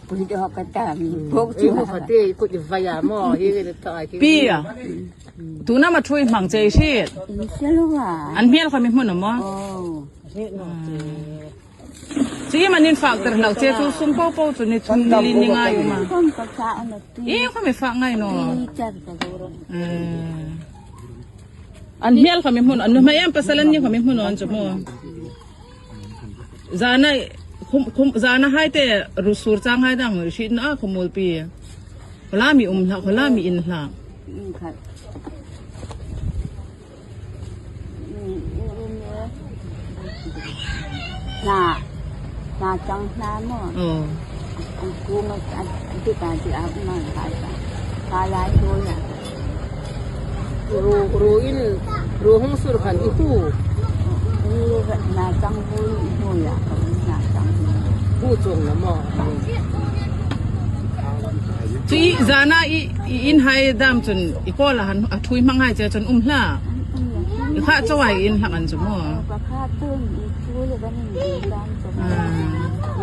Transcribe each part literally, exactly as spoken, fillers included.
Pui do ka ta mi. Pok chu. Ei, mu kha te, i kut i vai a maw, hi ka ta ki. Pi a. Tuna ma thui hmang che si. Ni se lo wa. An hmel kha mi hmun a maw. Oh. Chu iem an fak tir hlak che chu sum po po chu ni thum ni li ni nga um a. Khom ka sa an ti. I kha mi fak ngai naw. Ni char ka do ro. Eh. An hmel kha mi hmun, an nuhmei am pasal an ni kha mi hmun an chu maw. Zana, khum, khum, zana hai te ru sur chang hai dang hriet naw a, khawmuolpi. Khawla mi um hlak, khawla mi in hlak. Na, na chang na maw. Oh. An kung a, a, dik a, dik a, um a, ka, ka, ka lai to ya. Ru, ru in, ru hung sur khan i hu. Ni na chang hu i hu ya, ka na chang hu. Hu chuong naw maw. Chu i zana i, i in hai dam chun i kawl a han, a thui hmang hai che chun um hlak. I kha chau hai in hlak an chu maw. Ka kha tun i chu le ka ning ding dam chu. Ah.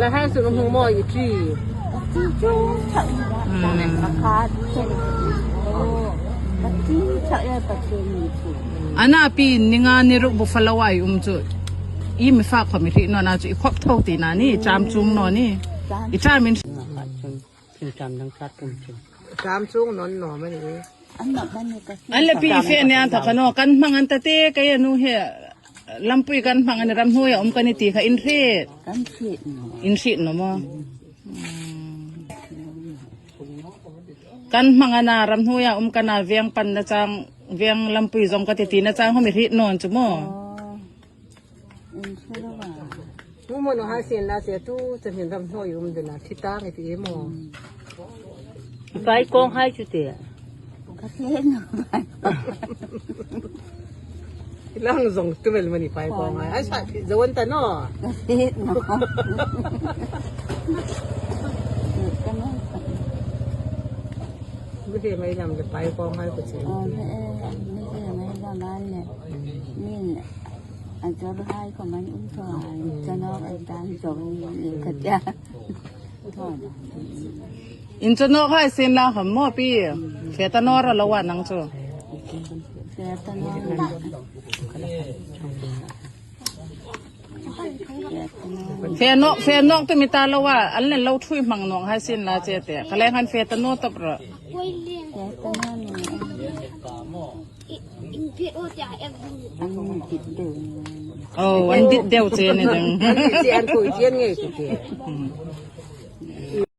La hai chu hung maw i ṭi. Ka ṭi chu chak ni la. Ah. Ka kha tun. Oh. Ka ṭi chak ya ka ṭi ni chu. Ana pi ni nga ni ruk bu fa lo ai um chu. I mi fak kha mi hriet naw na chu i khop tho ti na ni, cham chung naw ni. I cham in. Cham chung nawn naw ma ni. An le pi fe ni an tha kha naw, kan hmang an ta te, kei a nu he, lampui kan hmang an ram hnuoia um kan ni ti kha in hriet. Kan hriet naw. In hriet naw maw. Hmm. Kan hmang an a ram hnuoia um kan a veng pan na chang, veng lampui zong ka ti ti na chang hom i hriet naw chu maw. Oh. Mu mo no ha sien la che tu, chen hin ram hnuoi um dena, thi ta nge ti mo. Pai kong hai chu te. Ka te no. Lang zong tu vel mani pai kong hai. Ai sa phi zo an ta no. Ka te no. Ka no. Bu he mai lam le pai kong hai ko che. Oh, he, mi he mai lam an le. Min. A chor hai ko man um tho ai, chanok ai dan chor ni ka tia. Tho na. In chanok hai sien la kham mo pi. Fe ta nor lo wa nang chu. Fe ta nor. Fe ta nor. Fe nok, fe nok tu mi ta lo wa. An le lo thui hmang nok hai sien la che te. Ka leng han fe ta nor top ro. Fe ta nor ni. An dit deu. Oh, an dit deu che ni dang. An dit che an koi che nge che che.